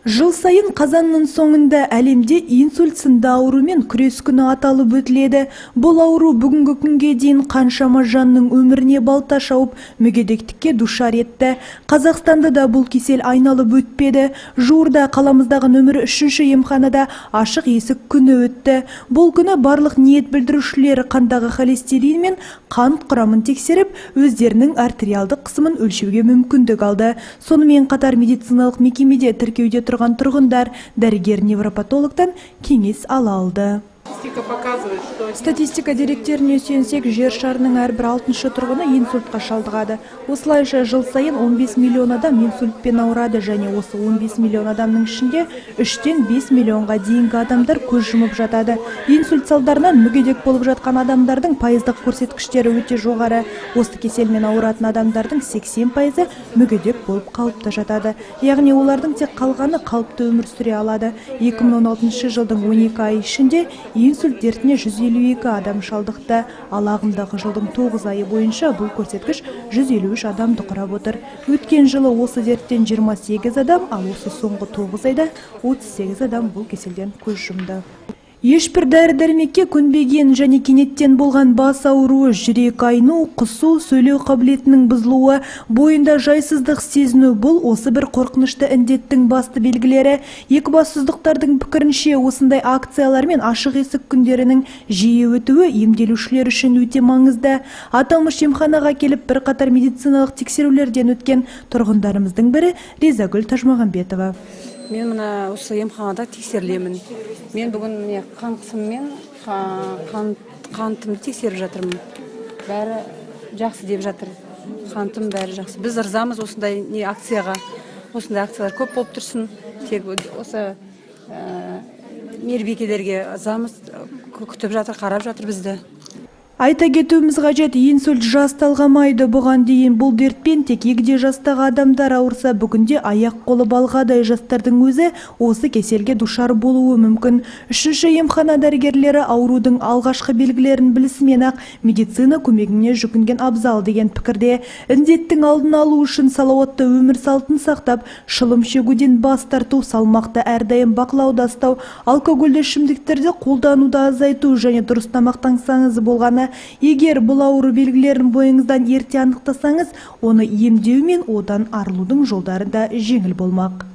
Жыл сайын қазанның соңында әлемде инсульт сынды аурумен күрес күні аталып өтіледі. Бұл ауру бүгінгі күнге дейін қаншама жанның өміріне балта шауып, мүгедектікке душар етті. Қазақстанды да бұл кесел айналып өтпеді. Жуырда қаламыздағы нөмірі 3-ші емханада ашық есік күні өтті. Бұл күні барлық ниет білдірушілер қандағы холестерин мен қант құрамын тексеріп, өздерінің артериалдық қысымын өлшеуге мүмкіндік алды. Сонымен қатар медициналық мекемеде тіркеуде тұрған тұрғындар дәрігер невропатологтан кеңес ала алды. Статистика деректеріне сүйенсек, жер шарының әрбір 6-шы тұрғыны инсультқа шалдығады. Осылайша жыл сайын 15 миллион адам инсультпен ауырады және осы 15 миллион адамның ішінде 3-тен 5 миллионға дейінгі адамдар көз жұмып жатады. Инсульт салдарынан мүгедек болып жатқан адамдардың пайыздық көрсеткіштері өте жоғары. Осы кеселмен ауыратын адамдардың 80% мүгедек болып қалыпты жатады. Яғни олардың тек қалғаны қалыпты өмір сүре алады. 2016 жылдың 12 айы ішінде инсульт дертіне 152 адам шалдықты. Ал ағымдағы жылдың 9 айы бойынша бұл көрсеткіш 153 адамды құрап отыр. Өткен жылы осы дерттен 28 адам, ал осы соңғы 9 айда 38 адам бұл кеселден көз жұмды. Ешбір дәрі-дәрмекке көнбеген және кенеттен болған бас ауруы, жүрек айну, құсу, сөйлеу қабілетінің бұзылуы, бойында жайсыздық сезіну бұл осы бір қорқынышты індеттің басты белгілері. Екібастұздықтардың пікірінше, осындай акциялар мен ашық есік күндерінің жиі өтуі емделушілер үшін өте маңызды. Аталмыш емханаға келіп бірқатар медициналық тексерулерден өткен тұрғындарымыздың бірі Резагүл Тажмағамбетова. Мен мына осы емханада тексерілемін. Мен бүгін міне қан қысыммен қантымды тексеріп жатырмын. Бәрі жақсы деп жатыр. Қантым бәрі жақсы. Біз ырзамыз осындай не акцияға. Осындай акциялар көп болып тұрсын. Тек осы мейірбикелерге ырзамыз, күтіп жатыр, қарап жатыр бізді. Айта кетуіміз қажет, инсульт жас талғамайды. Бұған дейін бұл дертпен тек егде жастағы адамдар ауырса, бүгінде аяқ қолы балғадай жастардың өзі осы кеселге душар болуы мүмкін. 3-ші емхана дәрігерлері аурудың алғашқы белгілерін білісімен-ақ медицина көмегіне жүгінген абзал деген пікірде. Індеттің алдын алу үшін салауатты өмір салтын сақтап, шылым шегуден бас тарту, салмақты әрдайым бақылауда ұстау, алкогольді ішімдіктерді қолдануды азайту және дұрыс тамақтансаңыз болғаны. Егер бұл ауру белгілерін бойыңыздан ерте анықтасаңыз, оны емдеу мен одан арылудың жолдары да жеңіл болмақ.